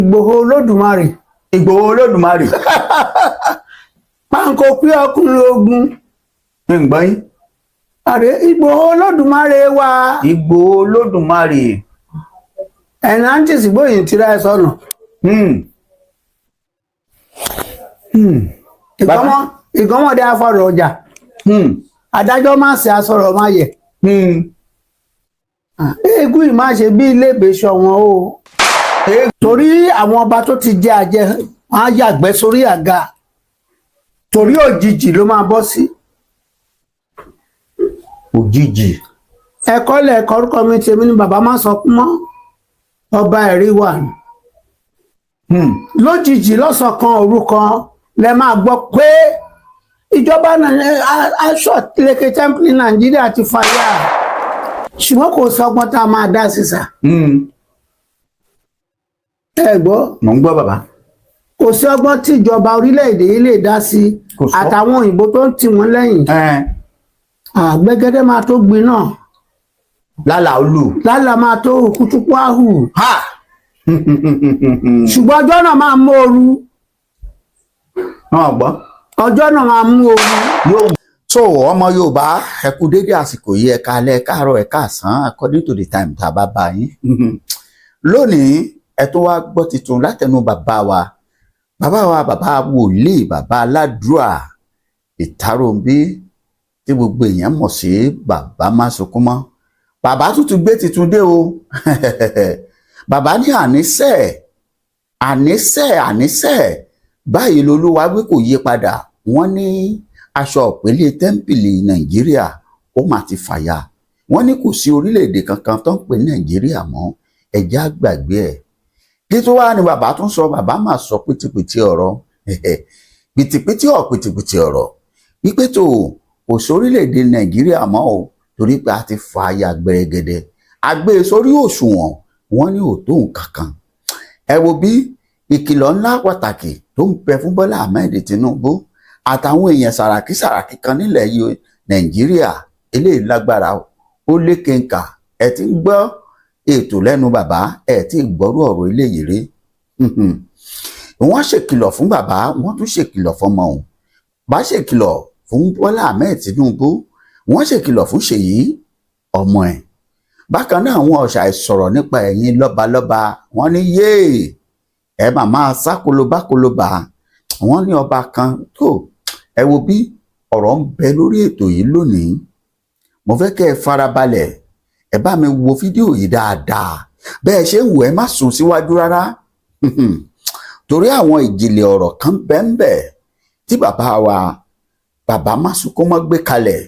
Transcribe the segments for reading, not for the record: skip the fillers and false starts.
Ìgbòho Olódùmarè. Ìgbòho Olódùmarè. Páńkó pé ọkùnrin ogun. Ń gbọ́ yín. Àrẹ Ìgbòho Olódùmarè wa. Ìgbòho Olódùmarè. Ẹ̀nàntìsì gbóyìn tìrẹ ẹ sọnù. Ìgọ́mọdé afọ̀rọ̀ ọjà. Adájọ́ má ṣe asọ̀rọ̀ má yẹ. Eégún yìí má ṣe bí iléèbé ṣọ̀wọ́n o, torí àwọn ọba tó ti jẹ àjẹ wọn á yàgbẹ́ sórí àga, torí òjijì ló máa bọ́ sí. Òjijì. Ẹ̀kọ́ lẹ̀kọ́, orúkọ mi tèmi ni bàbá má sọ kún mọ́ ọba ẹ̀rí wà. Lójijì, lọ́sàn kan òru kan, lẹ máa gbọ́ pé ìjọba aṣọ leke tẹ́ḿpìlì Nàìjíríà ti fàyà, ṣùgbọ́n kò sọgbọ́n tá a máa dá sísà. Ẹ gbọ́. Mò ń gbọ́, bàbá. Kò sí ọgbọ́n tí ìjọba orílẹ̀-èdè yìí lè dá sí. Kò sọ. Àtàwọn òyìnbó tó ń tì wọ́n lẹ́yìn. Àgbẹ̀gẹ́dẹ́ máa tó gbin náà. Lálàá olù. Lálàá máa tó kútúkú áhù. Ha. Ṣùgbọ́n ọjọ́ náà máa mú ooru. Wọn gbọ́. Ọjọ́ náà máa mú ooru. Yóò so ọmọ Yorùbá, ẹ kú dédé àsìkò yìí, ẹ káalẹ́, ẹ káàárọ̀, ẹ káàsán, according to the time tá a bá bá yín. Lónìí, ẹ tó wá gbọ́ tuntun látẹnu bàbá wa, bàbá wa, bàbá wòlíì, bàbá aládùúà Ìtàròǹbí, tí gbogbo èèyàn mọ̀ sí Bàbá Másunkúnmọ́. Bàbá tuntun gbé tuntun dé o. Bàbá ní àníṣe, àníṣe, àníṣe, báyìí lolúwa wí, kò yí padà. Wọ́n ní aṣọ òpèlè tẹ́ḿpìlì Nàìjíríà ó mà ti fàya. Wọ́n ní kò sí orílẹ̀-èdè kankan tó ń pè ní Nàìjíríà mọ́, ẹ̀já gbàgbé ẹ̀. Kí tó wá ní bàbá tún sọ? Bàbá mà sọ pìtìpìtì ọ̀rọ̀, pìtìpìtì ọ̀ pìtìpìtì ọ̀rọ̀ wípé tó kò sórílẹ̀-èdè Nàìjíríà mọ́ o, torí pé a ti fàya gbẹrẹgẹdẹ, a gbé e sórí òṣùwọ̀n, wọ́n ní ò tó nǹkan kan. Ẹ wo bí ìkìlọ̀ ńlá pàtàkì tó ń bẹ fún Bọ́lá Ahmed Tinubu àtàwọn èèyàn sàràkí sàràkí kan nílẹ̀ yìí, Nàìjíríà. Eléyìí lágbára, ó lékenkà. Ẹ ti ń gbọ́ ètò lẹ́nu bàbá, ẹ ti gbọ́rú ọ̀rọ̀ eléyìí rí. Wọ́n ṣèkìlọ̀ fún bàbá, wọ́n tún ṣèkìlọ̀ fọmọ òun bá ṣèkìlọ̀ fún Bọ́lá Ahmed Tinubu, wọ́n ṣèkìlọ̀ fún Ṣèyí ọmọ ẹ̀. Bákan náà, wọn ò ṣàìsọ̀rọ̀ nípa ẹ̀yin lọ́balọ́ba. Wọ́n ní yéè, ẹ màmá sá kolobákolobà. Wọ́n ní ọba kan tó. Ẹ wo bí ọ̀rọ̀ ń bẹ lórí ètò yìí lónìí. Mo fẹ́ kẹ́ ẹ farabalẹ̀, ẹ bá mi wo fídíò yìí dáadáa. Bẹ́ẹ̀ ṣe ń wò, ẹ má sùn síwájú rárá, torí àwọn ìjìnlẹ̀ ọ̀rọ̀ kan bẹ́ẹ̀ tí bàbá wa, Bàbá Másunkúnmọ́, gbé kalẹ̀,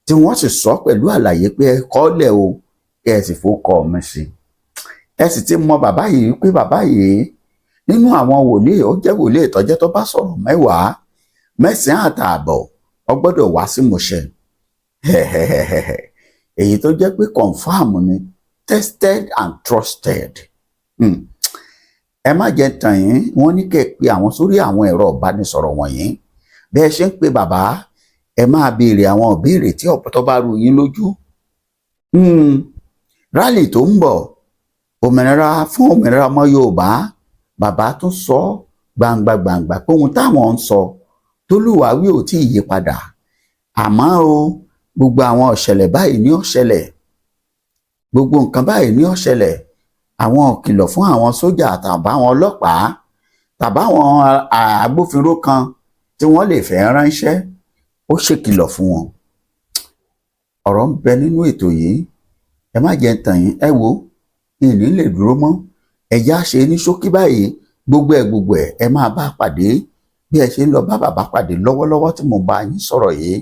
tí wọ́n sì sọ pẹ̀lú àlàyé pé ẹ kọ́lẹ̀ o, kẹ́ ẹ sì fowókọ́ mi sí. Ẹ sì ti mọ bàbá yìí pé bàbá yìí, nínú àwọn wòlíì, ó jẹ́ wòlíì ìtọ́jẹ́ tó bá sọ̀rọ̀ mẹ́wàá, mẹ́sàn-án àtààbọ̀ ó gbọ́dọ̀ wá sí ìmúṣẹ. Èyí tó jẹ́ pé confam ni, tested and trusted. Ẹ má jẹ́ tàn yín, wọ́n ní kẹ́ ẹ pe àwọn sórí àwọn ẹ̀rọ ìbánisọ̀rọ̀ wọ̀nyí. Bẹ́ẹ̀ ṣe ń pe bàbá, ẹ máa béèrè àwọn ìbéèrè tí ọ̀pọ̀ tó bá rú yín lójú. Rally tó ń bọ̀, òmìnira fún òmìnira ọmọ Yorùbá, bàbá tún sọ gbangba gbangba pé ohun táwọn ń sọ tólúwàwí ò tí ì yí padà, àmọ́ o, gbogbo àwọn ọ̀ṣẹ̀lẹ̀ báyìí ní ó ṣẹlẹ̀, gbogbo nǹkan báyìí ní ó ṣẹlẹ̀. Àwọn òkìlọ̀ fún àwọn sójà tàbáwọn ọlọ́pàá tàbáwọn agbófinró kan tí wọ́n lè fẹ́ ránṣẹ́, ó ṣèkìlọ̀ fún wọn. Ọ̀rọ̀ ń bẹ nínú ètò yìí, ẹ má jẹ́ ń tàn yín. Ẹ wo ìní lè dúró mọ́, ẹ̀yà ṣe ní ṣókí báyìí. Gbogbo ẹ̀ gbogbo ẹ̀, ẹ máa bá pàdé bí ẹ ṣe ń lọ bá bàbá pàdé lọ́wọ́lọ́wọ́ tí mo bá yín sọ̀rọ̀ yìí.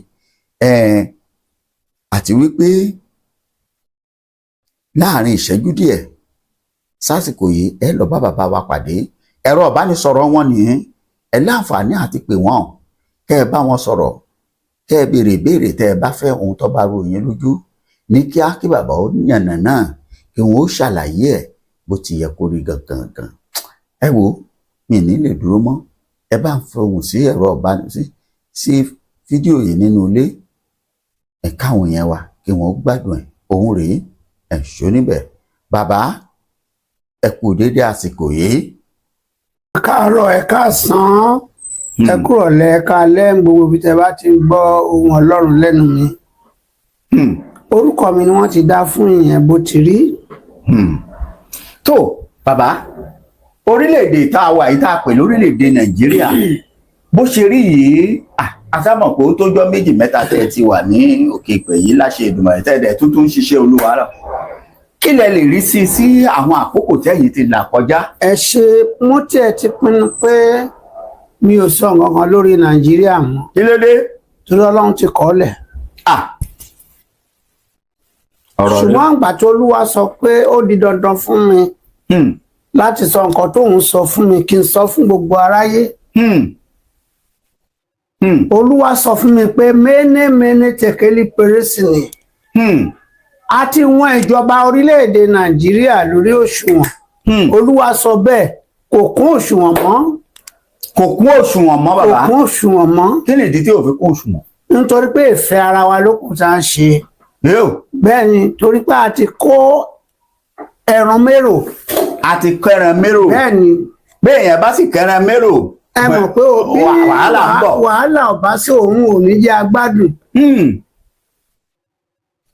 Àti wípé láàrin ìṣẹ́jú díẹ̀ sásìkò yìí, ẹ lọ bá bàbá wa pàdé. Ẹ̀rọ ìbánisọ̀rọ̀ wọn nìyẹn. Ẹ láǹfààní àti pè wọ́n, kẹ́ ẹ bá wọn sọ̀rọ̀, kẹ́ ẹ béèrè ìbéèrè tẹ́ ẹ bá fẹ́, ohun tó bá rú yín lójú, ní kíá kí bàbá ó yànnà náà, kí wọn ó ṣàlàyé ẹ̀ bó ti yẹ kó rí gangan gan. Ẹ wo mi ní lè dúró mọ́. Ẹ bá ń fohùn sí ẹ̀rọ ìbánisí sí fídíò yìí nínú ilé ẹ, káwọn yẹn wà kí wọn ó gbádùn ẹ̀. Òun rèé, ẹ̀ ṣó níbẹ̀. Bàbá, ẹ kú déédé àsìkò yìí. Káàárọ̀, ẹ káàsán, ẹ kúrọ̀lẹ́, ẹ káalẹ́, ní gbogbo ibi tẹ́ bá ti ń gbọ́ ohùn Ọlọ́run lẹ́nu mi. Orúkọ mi ni wọ́n ti dá fún ìyẹn bó ti rí. Tó bàbá, orílẹ̀-èdè tá a wà yìí, tá a pè lórílẹ̀-èdè Nàìjíríà bó ṣe rí yìí, a sá mọ̀ pé ó tójọ́ méjì mẹ́ta tẹ́ ẹ ti wà ní òkè ìpè yìí, láṣẹ Èdùmàrè, tẹ́ ẹ dẹ̀ tuntun ń ṣiṣẹ́ Olúwa rà. Kí lẹ lè rí sí sí àwọn àkókò tẹ́yìn ti là kọjá? Ẹ ṣe. Mo tiẹ̀ ti pinnu pé mi ò sọ nǹkan kan lórí Nàìjíríà mọ́. Kí ló dé? Torí Ọlọ́run ti kọ́ lẹ̀. Ọ̀rọ̀ rẹ. Ṣùgbọ́n àgbà tó Olúwa sọ pé ó di dandan fún mi láti sọ nǹkan tóun sọ fún mi, kí n sọ fún gbogbo aráyé. Olúwa sọ fún mi pé méné méné tẹkẹlí pérésì ni àti wọn ìjọba orílẹ̀-èdè Nàìjíríà lórí òṣùwọ̀n. Olúwa sọ bẹ́ẹ̀, kò kún òṣùwọ̀n mọ́. Kò kún òṣùwọ̀n mọ́, Kò bàbá? kún òṣùwọ̀n mọ́. Kí nìdí tí ò fi kún òṣùwọ̀n? Nítorí pé ìfẹ́ ara wa ló kù tá à ń ṣe. Yóò. Bẹ́ẹ̀ ni, torí pé a ti kó ẹran mérò. A ti kẹran mérò. Bẹ́ẹ̀ ni. Bẹ́ẹ̀ yẹn bá sì kẹran mérò, Ẹ mọ̀ pé bí wàhálà ń bọ̀. Wàhálà ọ̀bá sí òun ò ní jẹ́ agbádùn.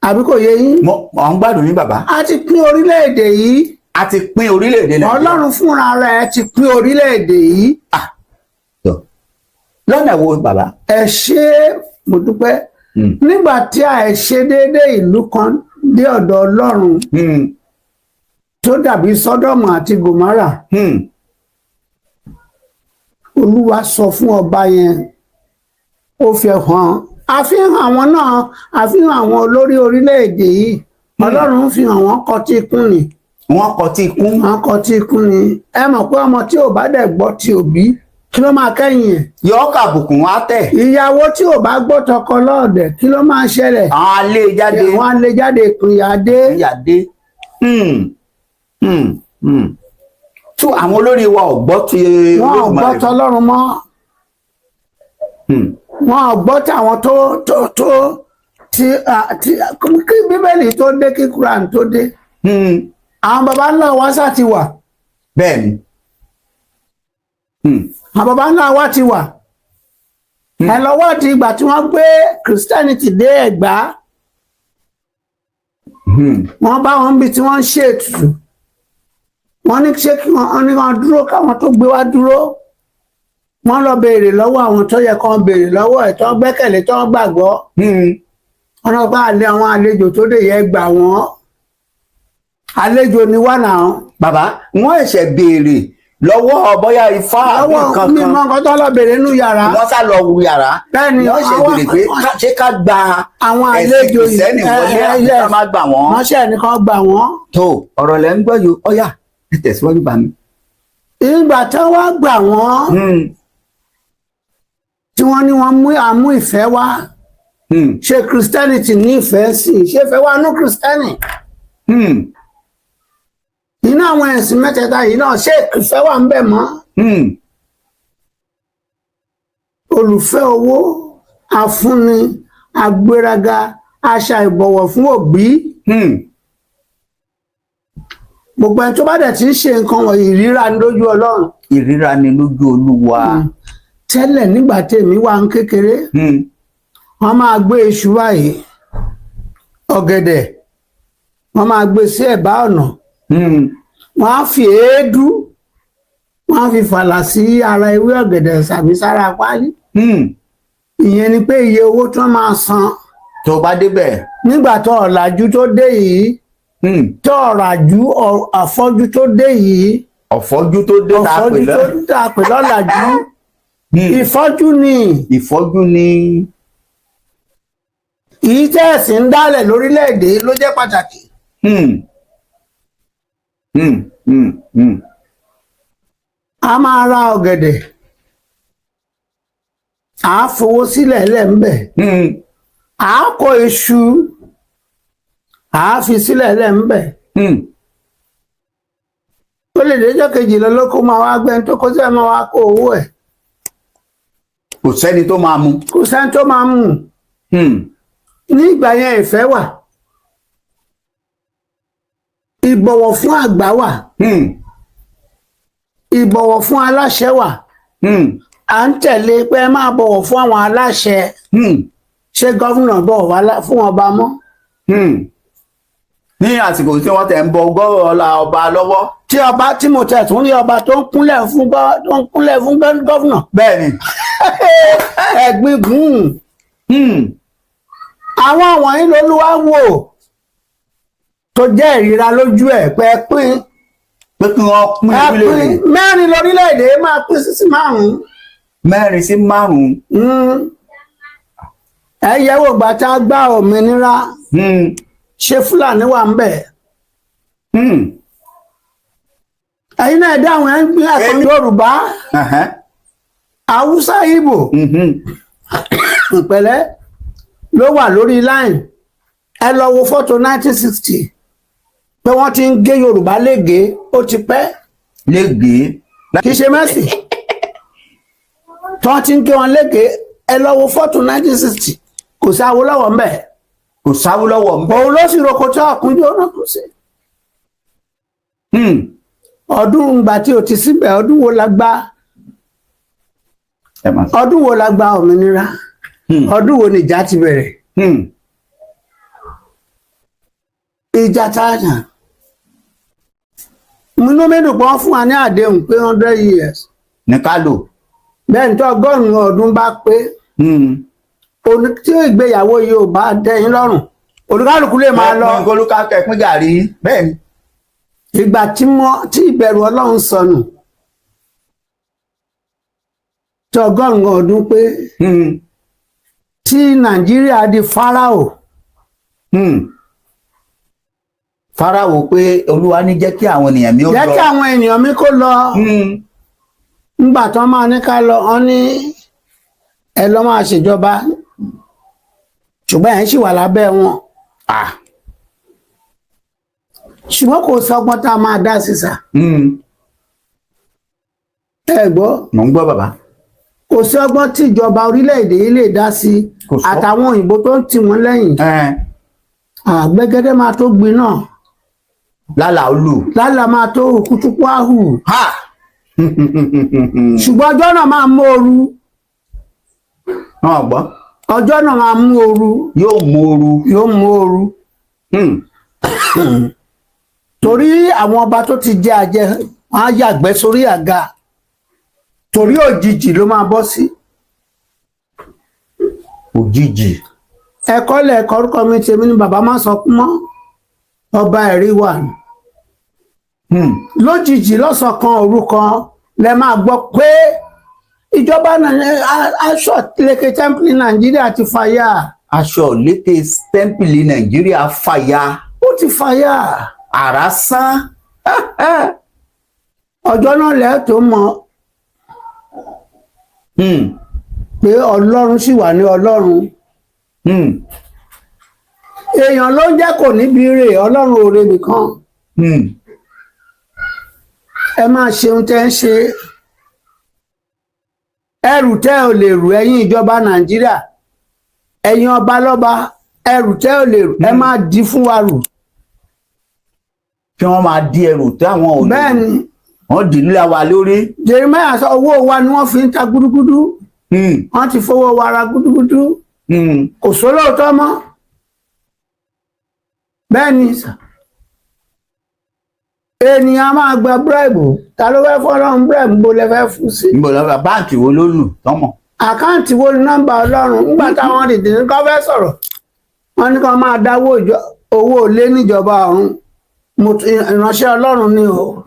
Àbí kò yé yín? Mo ń gbádùn yín, bàbá. A ti pín orílẹ̀-èdè yìí. A ti pín orílẹ̀-èdè Nàìjíríà. Ọlọ́run fúnra rẹ̀ ti pín orílẹ̀-èdè yìí. Tọ́. Lọ́nà wo, bàbá? Ẹ ṣé, mo dúpẹ́. Nígbà tí àìṣe déédéé ìlú kan dé ọ̀dọ̀ Ọlọ́run, tó dàbí Sọ́dọ̀mù àti Gòmárà, Olúwa sọ fún ọba yẹn, ó fi hàn, àfihàn àwọn náà, àfihàn àwọn olórí orílẹ̀-èdè yìí. Ọlọ́run fi hàn wọ́n kọtí ikún ni. Wọ́n kọtí ikún. Wọ́n kọtí ikún ni. Ẹ mọ̀ pé ọmọ tí ò bá dẹ̀ gbọ́ ti òbí, kí ló máa kẹ́yìn ẹ̀? Yọ kàbùkùn á tẹ̀. Ìyàwó tí ò bá gbọ́ tọkọ lọ́ọ̀dẹ̀, kí ló máa ṣẹlẹ̀? Àwọn alé jáde. Wọ́n á lé jáde, ìpínyà dé. Ìyàdé. Tó àwọn olórí wa ò gbọ́ ti Wọn ò gbọ́ Olódùmarè. tọlọ́run mọ́. Wọn ò gbọ́ tàwọn tó ti ti kí Bíbélì tó dé, kí Quran tó dé, àwọn baba ńlá wa sá ti wà. Bẹ́ẹ̀ni. Àwọn baba ńlá wa ti wà. Ẹ lọ́wọ́ di ìgbà tí wọ́n gbé Christianity dé Ẹ̀gbá, wọ́n bá wọn bí tí wọ́n ń ṣe ètùtù. Wọ́n ní ṣé kí wọ́n ní wọ́n dúró, káwọn tó gbé wá dúró. Wọ́n lọ béèrè lọ́wọ́ àwọn tó yẹ kán béèrè lọ́wọ́ ẹ̀, tó ń gbẹ́kẹ̀lé, tó ń gbàgbọ́. Wọ́n lọ bá àlẹ àwọn àlejò tó dé yẹ gbà wọ́n, àlejò ni wà náà. Bàbá, wọ́n ẹ̀ṣẹ̀ béèrè lọ́wọ́ bóyá Ifá àbí Lọ́wọ́ nǹkan mímọ́ kan. Nǹkan tó lọ béèrè nínú yàrá. Wọ́n sá lọ wù yàrá. Bẹ́ẹ̀ni. Wọ́n ṣe béèrè pé ṣé ká gba Àwọn ẹ̀sìn àlejò yìí Kìrìsìtẹ́nì wọlé àbí ká má gbà wọ́n. Wọ́n ṣe nìkan gbà wọ́n. Tó ọ̀rọ̀ lẹ́ ń gbọ́ yìí, ọ̀yà, ẹ tẹ̀síwájú bá mi. Ìgbà tí wọ́n gbà wọ́n, tí wọ́n ní wọ́n mú àmú ìfẹ́ wá, ṣé Christianity ní ìfẹ́ sí i? Ṣé ìfẹ́ wà ní Christianity? Nínú àwọn ẹ̀sìn mẹ́tẹ̀ẹ̀ta yìí náà, ṣé ìfẹ́ wà ń bẹ̀ mọ́? Olùfẹ́ owó, afúnni, agbéraga, aṣa ìbọ̀wọ̀ fún òbí, gbogbo ẹni tó bá dẹ̀ ti ń ṣe nǹkan wọ̀nyí, ìríra ní lójú Ọlọ́run. Ìríra ni lójú Olúwa. Tẹ́lẹ̀, nígbà tèmi wà ń kékeré, wọ́n máa gbé iṣu báyìí, ọ̀gẹ̀dẹ̀, wọ́n máa gbé sí ẹ̀bá ọ̀nà. Wọ́n á fi èédú, wọ́n á fi fàlà sí ara ewé ọ̀gẹ̀dẹ̀ tàbí sára páálí. Ìyẹn ni pé iye owó tí wọ́n máa san Tó bá débẹ̀. nígbà tó ọ̀làjú tó dé yìí, tó ọ̀ràjú àfọ́jú tó dé yìí. Ọ̀fọ́jú tó dé tá a pè Ọ̀fọ́jú lọ́ tó dé tá a pè lọ́làjú, ìfọ́jú ni. Ìfọ́jú ni. Èyí tẹ́ ẹ̀sìn ń dálẹ̀ lórílẹ̀‐èdè ló jẹ́ pàtàkì. A máa ra ọ̀gẹ̀dẹ̀, à á fowó sílẹ̀ lẹ́ńbẹ̀, à á kó iṣu, à á fi sílẹ̀ lẹ́ńbẹ̀. Ó lè déjọ́ kejì lọ ló kó máa wá gbẹ́ni tó kó sílẹ̀ máa wá kó owó ẹ̀. Kò sẹ́ni tó máa mú. Kò sẹ́ni tó máa mú. Ní ìgbà yẹn, ìfẹ́ wà, ìbọ̀wọ̀ fún àgbà wà. Ìbọ̀wọ̀ fún aláṣẹ wà. À ń tẹ̀lé pé ẹ máa bọ̀wọ̀ fún àwọn aláṣẹ. Ṣé governor bọ̀wọ̀ fún ọba mọ́? Ní àsìkò tí wọ́n tẹ̀ ń bọ ọlá ọba lọ́wọ́. Tí ọba tí mo tẹ̀ tún rí ọba tó ń kúnlẹ̀ fún governor. Bẹ́ẹ̀ ni. Ẹ̀gbin gùn. Àwọn wọ̀nyí lolúwa wò tó jẹ́ ìríra lójú ẹ̀ pé ẹ pín. Pé kí wọ́n pín Ẹ orílẹ̀-èdè. pín mẹ́rin lórílẹ̀‐èdè, máa pín sí márùn-ún. Mẹ́rin sí márùn-ún. Ẹ yẹ̀wò gbà tá a gbà òmìnira, ṣé Fúlàní wà ń bẹ̀? Ẹ̀yin náà dá àwọn ẹ̀ ń gbé ẹ̀kọ́ Yorùbá, Haúsá, Ìgbò ìpẹ̀lẹ́ ló wà lórí line. Ẹ lọ wo fọ́tò 1960 pé wọ́n ti ń gé Yorùbá lége, ó ti pẹ́. Lẹ́gbẹ̀ẹ́. Kì í ṣe mẹ́sì tí wọ́n ti ń gé wọn lége. Ẹ lọ wo fọ́tò 1960, kò sí Awólọ́wọ̀ ń bẹ̀. Kò sáwólọ́wọ̀ ń bẹ̀. Òun ló sì roko tí ọkùnrin ó náà kò sí. Ọdún ìgbà tí o ti síbẹ̀, ọdún wo la gba Ẹ máa sọ. ọdún wo la gba òmìnira? Ọdún wo ni ìjà ti bẹ̀rẹ̀? Ìjà tá a yàn múnú mẹ́dùn pọ́n fún wa ní àdéhùn pé 100 years. Ní ká lò. Bẹ́ẹ̀ ni tó 100 ọdún bá pé, tí ìgbéyàwó yìí ò bá tẹ́yìn lọ́rùn, olúkálùkù lè máa lọ. Pín kólúkálùkù ẹ pín gàrí bẹ́ẹ̀ ni. Ìgbà tí mo tí ìbẹ̀rù Ọlọ́run sọnù, tí 100 ọdún pé, tí Nàìjíríà di Fáráò. Fáráò pé Olúwa ní jẹ́ kí àwọn ènìyàn mi ó lọ. Jẹ́ kí àwọn ènìyàn mi kó lọ. Ńgbà tán máa ní ká lọ, wọn ní ẹ lọ máa ṣèjọba, ṣùgbọ́n ẹ̀ ń ṣì wà lábẹ́ wọn. Ṣùgbọ́n kò sọgbọ́n tá a máa dá sí sà. Ẹ gbọ́. Mò ń gbọ́, bàbá. Kò sí ọgbọ́n tí ìjọba orílẹ̀-èdè yìí lè dá sí. Kò sọ. Àtàwọn òyìnbó tó ń tì wọ́n lẹ́yìn, àgbẹ̀gẹ́dẹ́ máa tó gbin náà. Lálàá olù. Lálàá máa tó kútúkú áhù. Ha. Ṣùgbọ́n ọjọ́ náà máa mú ooru. Wọn gbọ́. Ọjọ́ náà máa mú ooru. Yóò mú ooru. Yóò mú ooru. Torí àwọn ọba tó ti jẹ àjẹ wọn á yàgbẹ́ sórí àga, torí òjijì ló máa bọ́ sí. Òjijì. Ẹ̀kọ́ lẹ̀kọ́ orúkọ mi tèmi ni bàbá má sọ kú mọ́, ọba ẹ̀rí wà. Lójijì, lọ́sàn kan òru kan, lẹ máa gbọ́ pé ìjọba aṣọ lékè tẹ́ḿpìlì Nàìjíríà ti fàyà. Aṣọ lékè tẹ́ḿpìlì Nàìjíríà fàya. Ó ti fàyà. Àrá sán. Ọjọ́ náà lẹ́ẹ̀ tó mọ̀ pé Ọlọ́run sì wà ní Ọlọ́run. Èèyàn ló ń jẹ́ kò níbi rè, Ọlọ́run òre nìkan. Ẹ máa ṣeun tẹ́ ń ṣe, ẹrù tẹ́ ò lè rù, ẹ̀yin ìjọba Nàìjíríà, ẹ̀yin ọba lọ́ba, ẹrù tẹ́ ò lè rù, ẹ máa di fún wa rù. Kí wọ́n máa di ẹrù tí àwọn ò lè. Bẹ́ẹ̀ ni. Wọ́n dì í wa lórí. Jeremiah sọ owó wa ni wọ́n fi ń ta gúdúgúdú. Wọ́n ti fowó wa ra gúdúgúdú. Kò sólóòótọ́ mọ́. Bẹ́ẹ̀ ni sà, ènìyàn máa gba bribe. Ta ló fẹ́ fọ́lọ́run bribe? Bó lẹ fẹ́ fún sí? Níbo lọ́ba báǹkì wo ló lù tọ́mọ̀? Account wo ni nọ́mbà Ọlọ́run? Nígbà táwọn dìde ní kọ́ fẹ́ sọ̀rọ̀, wọ́n ní kó máa dáwó owó ilé níjọba ọ̀run. Ìránṣẹ́ Ọlọ́run ni o,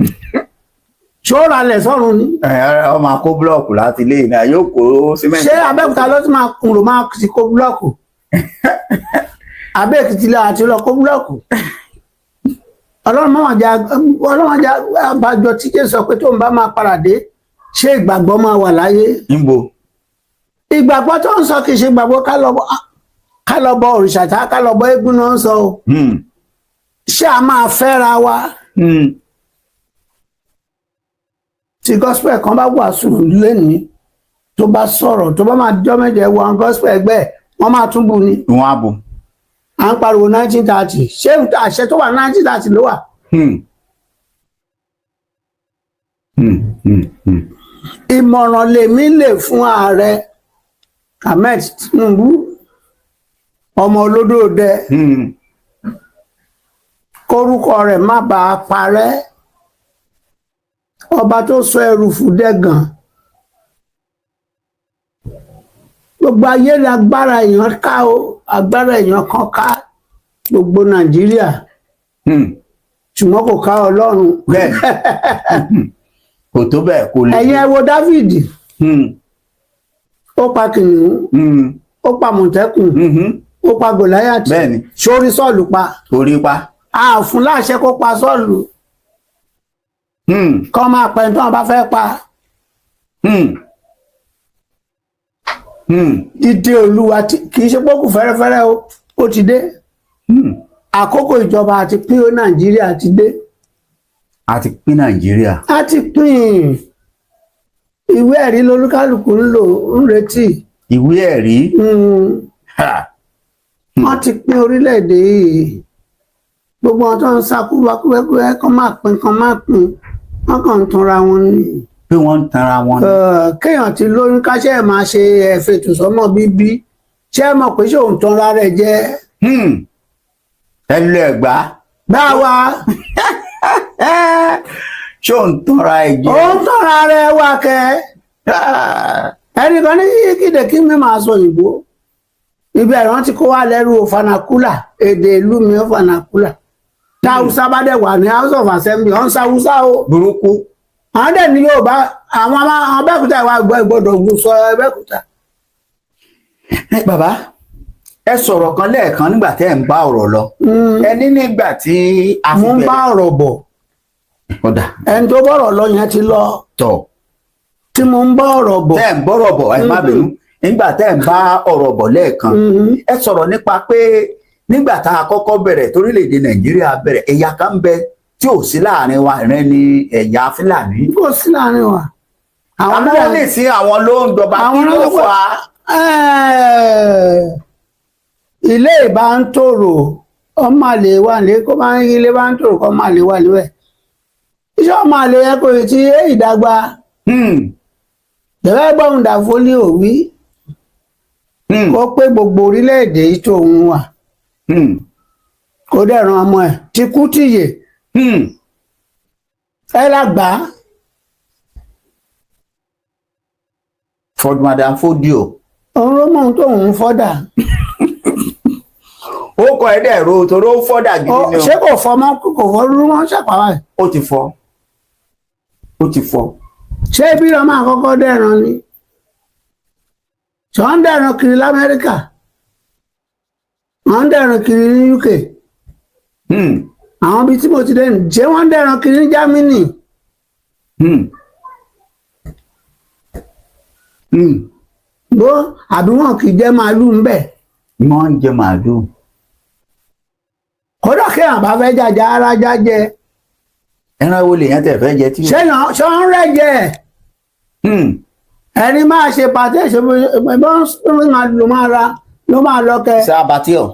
ṣó ralẹ̀ sọ́run ni? Ẹ ọ máa kó búlọ̀kù láti ilé ìná, yóò kó símẹ́ǹtì. Ṣé Abẹ́òkúta ló ti máa kùn ló máa ti kó búlọ́ọ̀kù? Abẹ́òkìtì lọ àti lọ kó búlọ́ọ̀kù. Ọlọ́run máa jà, Ọlọ́run jà. Àbájọ tí Jésù sọ pé tóun bá máa padà dé, ṣé ìgbàgbọ́ máa wà láyé? Níbo? Ìgbàgbọ́ tó ń sọ kì í ṣe ìgbàgbọ́ ká lọ bọ òrìṣà tá ká lọ bọ eégún náà ń sọ o. Ṣé a máa fẹ́ra wa? Tí gospel kan bá wàásù lẹ́nìí, tó bá sọ̀rọ̀, tó bá máa jọ́ mẹ́jẹ wọn, gospel ẹgbẹ́ ẹ̀, wọ́n máa tún bu ni. Wọn á bò. À ń pariwo 1930, ṣé àṣẹ tó wà 1930 ló wà? Ìmọ̀ràn lèmi lè fún ààrẹ Ahmed Tinubu, ọmọ olódòdẹ, kórúkọ rẹ̀ má bàa parẹ́, ọba tó sọ ẹrù fún dẹ́gàn, gbogbo ayé lágbára èèyàn ká o, agbára èèyàn kan ká gbogbo Nàìjíríà, ṣùgbọ́n kò ká Ọlọ́run. Bẹ́ẹ̀, kò tó bẹ́ẹ̀, kò lè. Ẹ̀yin ẹ wo Dáfídì, ó pa kìnìún, ó pa mọ̀tẹ́kùn, ó pa Gòláyàtì. Sórí Sọ́ọ̀lù pa? Orí pa. Àfún láṣẹ kó pa Sọ́ọ̀lù, kọ́ máa pẹ́ tí wọ́n bá fẹ́ pa. Dídé Olúwa kì í ṣe pókù fẹ́rẹ́fẹ́rẹ́ o, ó ti dé. Àkókò ìjọba àti pín Nàìjíríà ti dé. A ti pín Nàìjíríà. A ti pín. Ìwé ẹ̀rí lolúkálùkù ń lò, ń retí. Ìwé ẹ̀rí. Ha. Wọ́n ti pín orílẹ̀-èdè yìí. Gbogbo wọn tó ń sá kúbákúbẹ́kúbẹ́ kán máa pín, kán máa pín, wọ́n kàn ń tanra wọn ni. Pé wọ́n ń tanra wọn ni. Kéèyàn ti lóyún káṣẹ́ ẹ̀ máa ṣe ẹ̀fẹ̀tùsọ́mọ bíbí, ṣé ẹ mọ̀ pé ṣé òun tanra rẹ̀ jẹ́? Ẹ lọ Ẹ̀gbá. Báwa. Ṣé òun tanra ẹ jẹ? Òun tanra rẹ̀ wá kẹ́. Ẹnìkan ní kíde kí mi máa sọ òyìnbó, ibi ẹ̀rọ ti kó wá lẹ́rú fanakula, èdè ìlú mi ó fanakula. Tá Haúsá bá dẹ̀ wà ní House of Assembly, ọ̀n sa Haúsá o. Burúkú. Àwọn dẹ̀ ní Yorùbá, àwọn Abẹ́òkúta ìwà gbọ́ ìgbọ́dọ̀ sọ Abẹ́òkúta. Ẹ bàbá, ẹ sọ̀rọ̀ kan lẹ́ẹ̀kan nígbà tẹ́ ẹ̀ ń bá ọ̀rọ̀ lọ. Ẹ ní nígbà tí a fi Mo ń bá bẹ̀rẹ̀. ọ̀rọ̀ bọ̀. Ọ̀dà. Ẹni tó bọ̀rọ̀ lọ yẹn ti lọ. Tọ̀. Tí mo ń bá ọ̀rọ̀ bọ̀. Tẹ́ ẹ̀ ń bọ̀rọ̀ bọ̀, ẹ má bínú, nígbà tẹ́ ẹ̀ ń bá ọ̀rọ̀ bọ̀ lẹ́ẹ̀kan, ẹ sọ̀rọ̀ nípa pé nígbà tá a kọ́kọ́ bẹ̀rẹ̀ torílẹ̀-èdè Nàìjíríà bẹ̀rẹ̀, ẹ̀yà kan ń bẹ tí ò sí láàrin wa, ìrẹ́ ni ẹ̀yà Fúlàní. Kò sí láàrin wa. Àwọn náà lè sí àwọn ló ń jọba. Kí Àwọn ló ló fà á? Ilé ìbá ń tòrò, ọmọ àlè wà ní kó máa ń ilé bá ń tòrò kó máa lè wà níbẹ̀. Iṣẹ́ ọmọ àlè yẹn kò tí ì ìdàgbà. Bẹ̀rẹ̀ gbọ́n dàfólì òwí kó pé gbogbo orílẹ̀-èdè yìí tó ń wà, kó dẹ̀ràn ọmọ ẹ̀ tí kú tìyè. Ẹ lágbàá. Ford Madam Fodio. Òun ló mọ ohun tóun ń fọ́dà. Ó kọ ẹ dẹ̀ ro torí ó fọ́dà gidi ni o. Ṣé kò fọmọ, kò fọ rúrú wọn ṣàpàwà ẹ̀? Ó ti fọ́, ó ti fọ́. Ṣé ibi lọ máa kọ́kọ́ dẹ̀ràn ni? Ṣé wọ́n ń dẹ̀ràn kiri l'Amẹ́ríkà? Wọ́n ń dẹ̀ràn kiri ní UK? Àwọn ibi tí mo ti dé nì, ṣé wọ́n ń dẹ̀ràn kiri ní Germany? Bó àbí wọn kì í jẹ́ màálù ń bẹ̀? Wọ́n ń jẹ màálù. Kódà kéèyàn bá fẹ́ jàjà ara jájẹ. Ẹran wo lèèyàn tẹ̀ fẹ́ jẹ tí. Ṣé ṣé wọ́n ń rẹ́jẹ? Ẹni máa ṣe pàtẹ́ ṣe bọ́n ló máa ra ló máa lọ kẹ. Ṣé abattoir.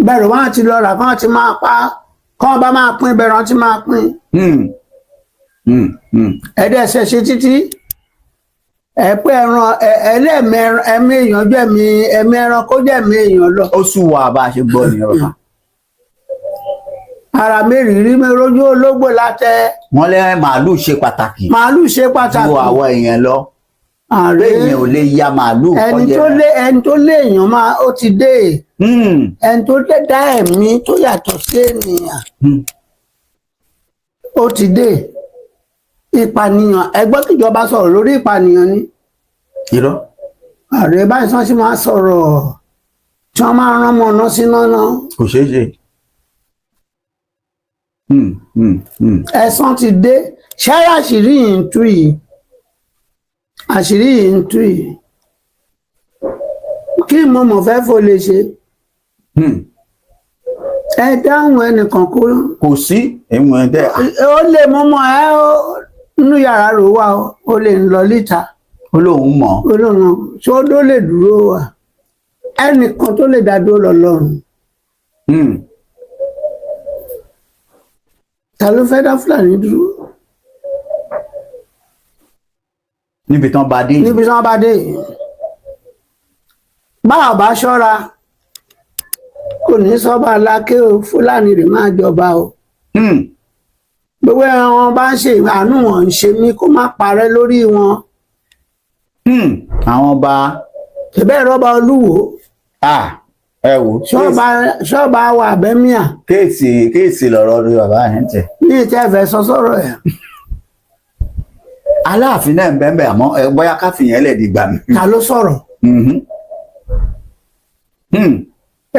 Bẹ̀rù wọn ti lọ rà kán ti máa pa, kán bá máa pín bẹ̀rù wọn ti máa pín. Ẹ̀dẹ̀ ṣe ṣe títí ẹ pé ẹran ẹlẹ́mì ẹ̀mí èèyàn jẹ̀mí ẹ̀mí ẹran kó jẹ̀mí èèyàn lọ. Ó sùn wà bá a ṣe gbọ́ nìyẹn, bàbá. Ara mi rírí mi rójú ológbò látẹ. Wọ́n lẹ́ màálù ṣe pàtàkì. Màálù ṣe pàtàkì. Ju àwọn èèyàn lọ. Ààrẹ. Èèyàn ò lè ya màálù Ẹni kọjá. tó lé, ẹni tó lé èèyàn máa ó ti dé. Ẹni tó lé dá ẹ̀mí tó yàtọ̀ sí ènìyàn, ó ti dé. Ìpànìyàn, ẹgbẹ́ kíjọba sọ̀rọ̀ lórí ìpànìyàn ni. Irọ́. Ààrẹ báyìí sọ́n sì máa sọ̀rọ̀ tí wọ́n máa rán ọmọ ọ̀nà síná náà. Kò ṣeé ṣe. Ẹ̀san ti dé. Ṣẹ́rẹ́ àṣírí yìí ń tú yìí, àṣírí yìí ń tú yìí, kí mo mọ̀ fẹ́ fò lè ṣe? Ẹ dáhùn ẹnìkan kó. Kò sí ìwọ̀n ẹ̀ dẹ́. Ó lè mú mọ́ ẹ ó nínú yàrá rò wá, ó lè ń lọ líta. Ó lóun mọ̀. Ó lóun ṣé ó ló lè dúró wà, ẹnìkan tó lè dá dúró lọ lọ́rùn. Ta ló fẹ́ dá Fúlàní dúró? Níbi tán bá dé yìí. Níbi tí wọ́n bá dé yìí, báwa bá ṣọ́ra, kò ní sọ́ba Aláké o, Fúlàní rè máa jọba o. Gbogbo ẹran wọn bá ń ṣe àánú wọn ń ṣe mí kó má parẹ́ lórí wọn. Àwọn ọba. Ṣẹbẹ́ rọ́bà Olúwo? Ah, ẹ wò. Ṣọ́ọ̀bà wà bẹ́míà. Case case lọ̀rọ̀ rí bàbá yẹn tẹ̀. Ní ìtẹ́ ẹ̀fẹ́ sọ sọ̀rọ̀ ẹ̀. Aláàfin náà ń bẹ́ẹ̀ bẹ́ẹ̀, àmọ́ ẹ bóyá káfíń lẹ̀ dìgbà mi. Ta ló sọ̀rọ̀?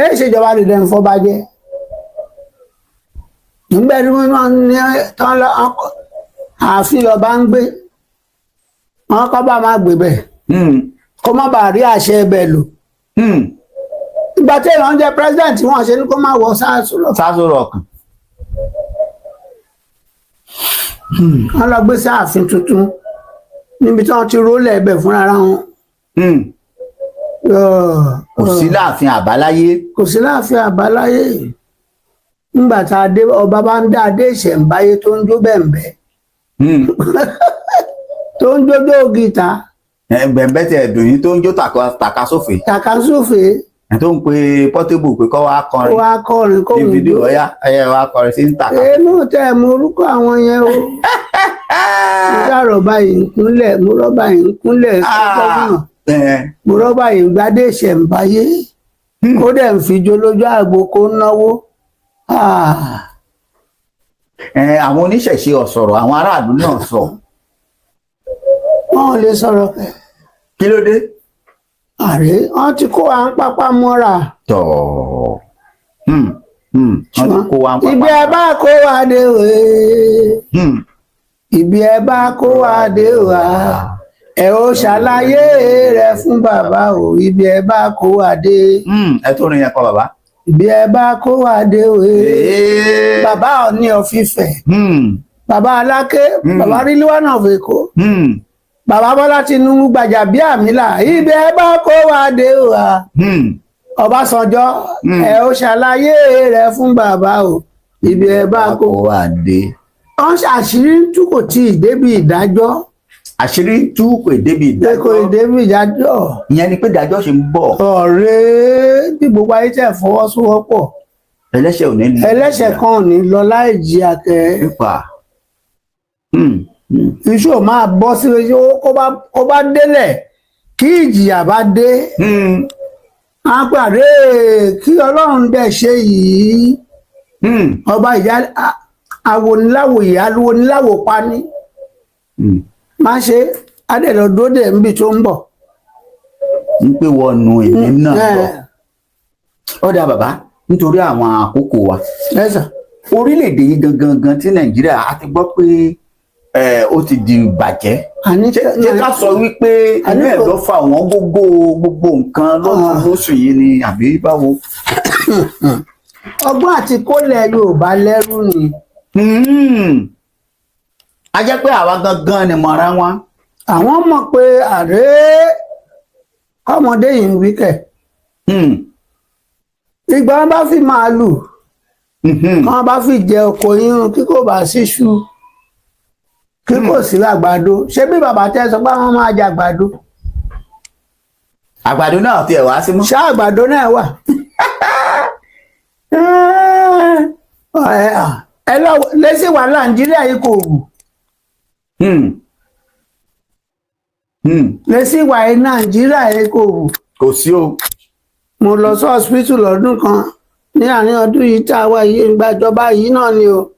Ẹ ṣèjọba lè dẹ̀ ń fọba jẹ́ nígbà tí wọ́n máa ń ní tán lọ ààfin lọ́ba ń gbé wọn, kọ́ bá máa gbé bẹ́ẹ̀ kó má bàa rí àṣẹ ẹbẹ̀ lò. Ìgbà tí èèyàn ń jẹ president, wọn ṣe ní kó má wọ sáàsù lọ. Sáàsù rọ̀kàn. Wọn lọ gbé sáàfin tuntun níbi tí wọ́n ti rólẹ̀ ẹbẹ̀ fúnra wọn. Kò sí láàfin àbáláyé. Kò sí láàfin àbáláyé. Nígbà tá a dé, ọba bá ń dá adé ìṣẹ̀ǹbáyé tó ń jó bẹ̀m̀bẹ̀, tó ń jójó gìtá. Bẹ̀m̀bẹ̀ tẹ̀ dùn yín tó ń jó tàkasófè. Tàkasófè. Ẹ tó ń pe Portable pé kó wá kọrin. Kó wá kọrin kó ní ń fídíò jó. Ọ̀yá ẹ̀yẹ wá kọrin sí ń tàka. Èénú tẹ mo orúkọ àwọn yẹn o. Mo dárò báyìí ń kúnlẹ̀, mo rọ́bà yìí ń kúnlẹ̀ gómìnà, mo rọ́bà yìí ń gbadé ìṣẹ̀ǹbáyé, ó dẹ̀ ń fi jó lójú àgbo kó náwó. Ah. Àwọn oníṣẹ̀ṣe ọ̀sọ̀rọ̀, àwọn aráàlú náà sọ. Wọn ò lè sọ̀rọ̀ kẹ̀. Kí ló dé? Àrè wọn ti kó à ń pápá mọ́ra. Tọ̀. Wọ́n ti kó wa ń pápá. Ibi ẹ bá kó wa dé wèé, ibi ẹ bá kó wa dé wá, ẹ ó ṣàlàyé rẹ fún bàbá o, ibi ẹ bá kó wa dé. Ẹ tó rin yẹn kọ bàbá. Ibi ẹ bá kó wa dé wèé. Ee. Bàbá Ọọ̀ni of Ifẹ̀, bàbá Aláké, bàbá Rilwan of Èkó, bàbá Bọ́lá Tinubu, Gbàjàbíàmílà, ibi ẹ bá kó wa dé wá. Ọbásanjọ́, ẹ ó ṣàlàyé rẹ fún bàbá o, ibi ẹ bá kó wa dé. Wọ́n ṣàṣírí ń tú, kò tí ì débi ìdájọ́. Àṣírí tú, kò débi Pé kò ì ìdájọ́. débi ìdájọ́. Ìyẹn ni pé ìdájọ́ ṣe ń bọ̀. Ọ̀rẹ́ bí gbogbo ayé tẹ̀ fọwọ́sowọ́pọ̀. Ẹlẹ́ṣẹ̀ ò ní lọ. Ẹlẹ́ṣẹ̀ kan ò ní lọ láì jìyà kẹ́. Nípa. Iṣu ò máa bọ́ sí kó bá délẹ̀, kí ìjìyà bá dé, á pàdé kí Ọlọ́run dẹ̀ ṣe yìí. Ọba ìyá awoniláwò, ìyá awoniláwò pani. Má ṣe adẹ̀lọ́ dóde níbi tó ń bọ̀. Ń pé wọnú èmi náà bọ̀. Eh. Ó dáa bàbá, nítorí àwọn àkókò wa, Ẹ sà. Orílẹ̀-èdè yìí gangan gan tí Nàìjíríà, a ti gbọ́ pé ó ti di bàjẹ́. Àní Ṣé ká sọ wípé inú ẹ̀ ló fa àwọn gbogbo gbogbo nǹkan lọ́tún lóṣù yìí ni, àbí báwo? Ọgbọ́n àti kólẹ̀ Yorùbá lẹ́rú ni. A jẹ́ pé àwa gangan ni mọ̀ra wọn. Àwọn mọ̀ pé àrẹ kọ́mọdé yìí ń wíkẹ̀. Ìgbà wọn bá fi màálù, wọn bá fi jẹ oko irun, kí kò bá síṣu, kí kò sí àgbàdo. Ṣé bí bàbá tẹ sọ pé àwọn máa jẹ àgbàdo? Àgbàdo náà tiẹ̀ wá sí mọ́. Ṣá àgbàdo náà wà. Ẹ lọ lẹ́sìn wà Nàìjíríà yìí kò wù. Lẹ́sìn wà ní Nàìjíríà yìí kò wù. Kò sí o. Mo lọ sí hospital lọ́dún kan ní àárín ọdún yìí tá a wá yìí, ìgbàjọba yìí náà ni o,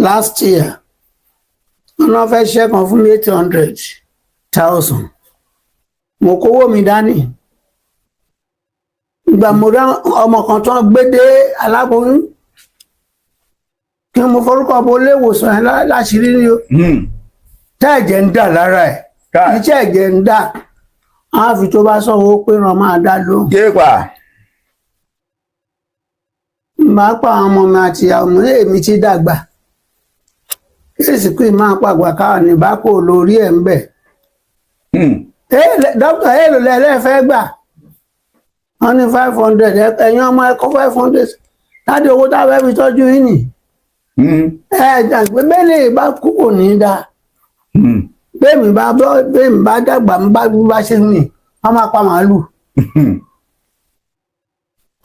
last year. Wọn náà fẹ́ ṣẹ́ kan fún mi, 800,000. Mo kówó mi dání. Ìgbà mo rá ọmọ kan tó ń gbé dé, aláboyún, kí mo forúkọ bo ilé ìwòsàn yẹn láṣìírí ni o. Tẹ́ ẹ̀jẹ̀ ń dà lára ẹ̀. Káì. Iṣẹ́ ẹ̀jẹ̀ ń dà á fi tó bá sọ̀wọ́ pé ràn máa dá lóhùn. Yéèpà. Máa pa àwọn ọmọ mi àti ìyàwó mi ní èmi ti dàgbà, kí sì pé máa pàgbà káwọn ní bá kó lórí ẹ̀ ń bẹ̀. Dókítà, èèlò lẹ́lẹ́fẹ́ gbà? Wọ́n ní 500. Ẹ̀yin ọmọ ẹ̀kọ́ 500 láti owó tá a fẹ́ fi tọ́jú yín nì. Ẹ dàgbé mẹ́lẹ̀ bá kú kò ní í dáa. Bẹ́ẹ̀mi bá dàgbà ń bá bí bá ṣe ń rìn, wọ́n máa pa màálù.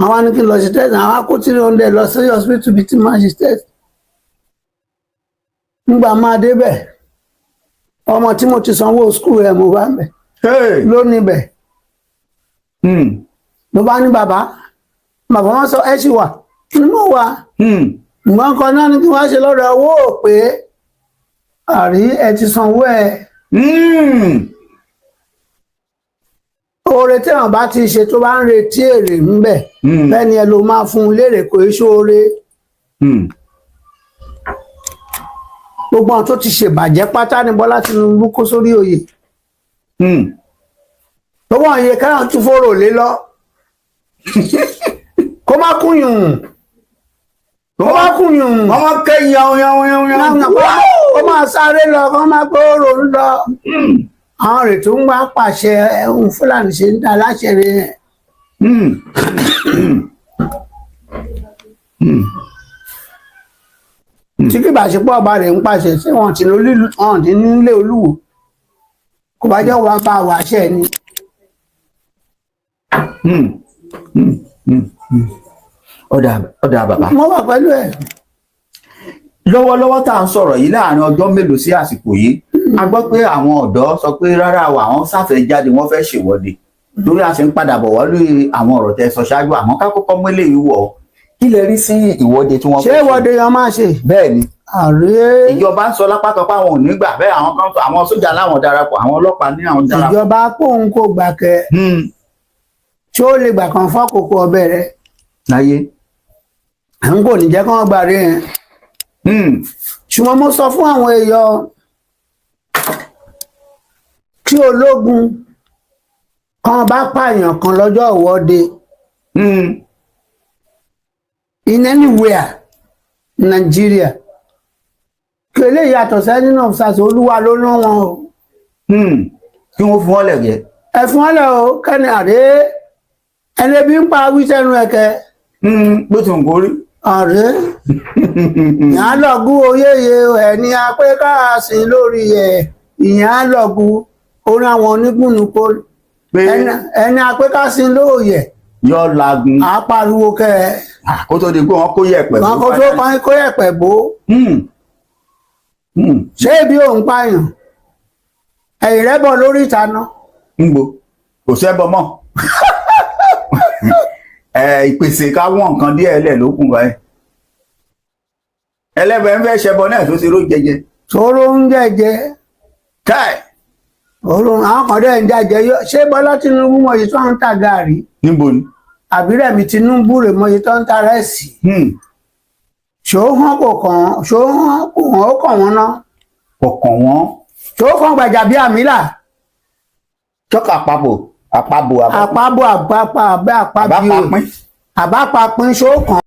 Àwọn ní kí n lọ ṣe test, àwọn á kó 300 lọ sí hospital bíi tí máa ṣe test. Nígbà máa débẹ̀, ọmọ tí mo ti sanwó school ẹ̀ mo bá ń bẹ̀ Hey. ló níbẹ̀. Ló bá ní, "Bàbá, bàbá," wọn sọ, "ẹ ṣì wà ní mo wà." Nǹkan kan náà ní kí wọ́n ṣe lọ́dọ̀ owó ò pé àrí ẹ ti sanwó ẹ. Oore tí àwọn bá ti ṣe tó bá ń retí èrè ńbẹ̀, bẹ́ẹ̀ ni ẹ ló máa fún un lérè, kò í ṣóore. Gbogbo àwọn tó ti ṣèbàjẹ́ pátá ní Bọ́lá Tinubu kó sórí oyè. Tó wọ́n yẹ káwọn tún fòrò lé lọ, kó má kúnyùn, kó má kúnyùn. Wọ́n máa kẹ́ yan yan yan yan. Kó máa sáré lọ, kó má gbòòrò ń lọ. Àwọn rè tó ń wá pàṣẹ ẹ̀hún Fúlàní ṣe ń dá láṣẹ rẹ̀. Tí kì bá ṣe pọ̀ ọba rẹ̀ ń pàṣẹ, ṣé wọ́n ti ní wọn ti nílé olúwo, kò bá jẹ́ wàá bá wàṣẹ ni. Ọ̀dà bàbá. Mo wà pẹ̀lú ẹ̀. Lọ́wọ́lọ́wọ́ tá à ń sọ̀rọ̀ yìí, láàrin ọjọ́ mélòó sí àsìkò yìí, a gbọ́ pé àwọn ọ̀dọ́ sọ pé rárá o, àwọn sáfẹ́ jáde, wọ́n fẹ́ ṣèwọ́de. Torí a ṣe ń padà bọ̀ wá lórí àwọn ọ̀rọ̀ tẹ́ sọ ṣáájú, àmọ́ ká kọ́kọ́ mú eléyìí wọ̀ ọ́. Kí lẹ rí sí ìwọ́de tí wọ́n Ṣé fẹ́ ṣe? ìwọ́de yẹn máa ṣe? Bẹ́ẹ̀ ni. Ààrẹ. Ìjọba ń sọ lápá kan pé àwọn ò ní gbà bẹ́ẹ̀, àwọn kan sọ, àwọn sójà láwọn darapọ̀, àwọn ọlọ́pàá ní àwọn darapọ̀. Ìjọba pòun kò gbà kẹ. Ṣé ó lè gbà kan fọ́kòkò ọbẹ̀ rẹ̀? Láyé. À ń kò ní jẹ́ kí wọ́n gbà rí yẹn. Ṣùgbọ́n mo sọ fún àwọn èèyàn kí ológun kan bá pààyàn kan lọ́jọ́ ìwọ́de in anywhere in Nigeria, kí eléyìí yàtọ̀ sẹ́ni náà ṣàṣọ olúwa ló rán wọn o. Kí wọ́n fún wọn lẹ̀gẹ́. Ẹ fún wọn lẹ o, kẹ́ni àdé ẹni bí ń pa wíṣẹ́nu ẹ̀kẹ́. Bó ti ń kórí. Àrẹ ìyá lọ́gùn oyèyè ẹni apẹ́ káàsìn lórí ẹ̀, ìyá lọ́gùn orin àwọn onígbùnú kó Pé ẹni apẹ́ káàsìn lóòyẹ̀. Yọ lagun. À á pariwo kẹ ẹ. Kó tó di pé wọ́n kó yẹ̀pẹ̀. Wọn kó tó kàn kó yẹ̀pẹ̀ bó. Ṣé ibi òun pààyàn ẹ̀yìn rẹ̀ bọ̀ lórí ìta náà? Ń bo kò sẹ́bọ mọ́ ẹ, ìpèsè ká wọ́n nǹkan díẹ̀ lẹ̀ ló kùn báyìí. Ẹlẹ́bẹ̀ẹ́ ń fẹ́ ṣẹbọ náà tó ti ró jẹjẹ. Tóró ń jẹjẹ. Káì. Òórùn àwọn kan dẹ̀ ń jẹjẹ. Ṣé Bọ́lá Tinubu mọ̀yì tó ń ta gàrí? Níbo ni? Àbí Rẹ̀mí Tinubu rè mọ̀yì tó ń ta rẹ́sì? Ṣó hàn kò kàn, ṣó hàn kò hàn, ó kàn wọ́n ná. Kò kàn wọ́n. Ṣó kàn Gbàjàbíàmílà? Tọ́ka àpapọ̀ àpapọ̀. Àpábọ̀ àpápá àbẹ́ àpábíò. Àbápapín. Àbápapín, ṣó kàn.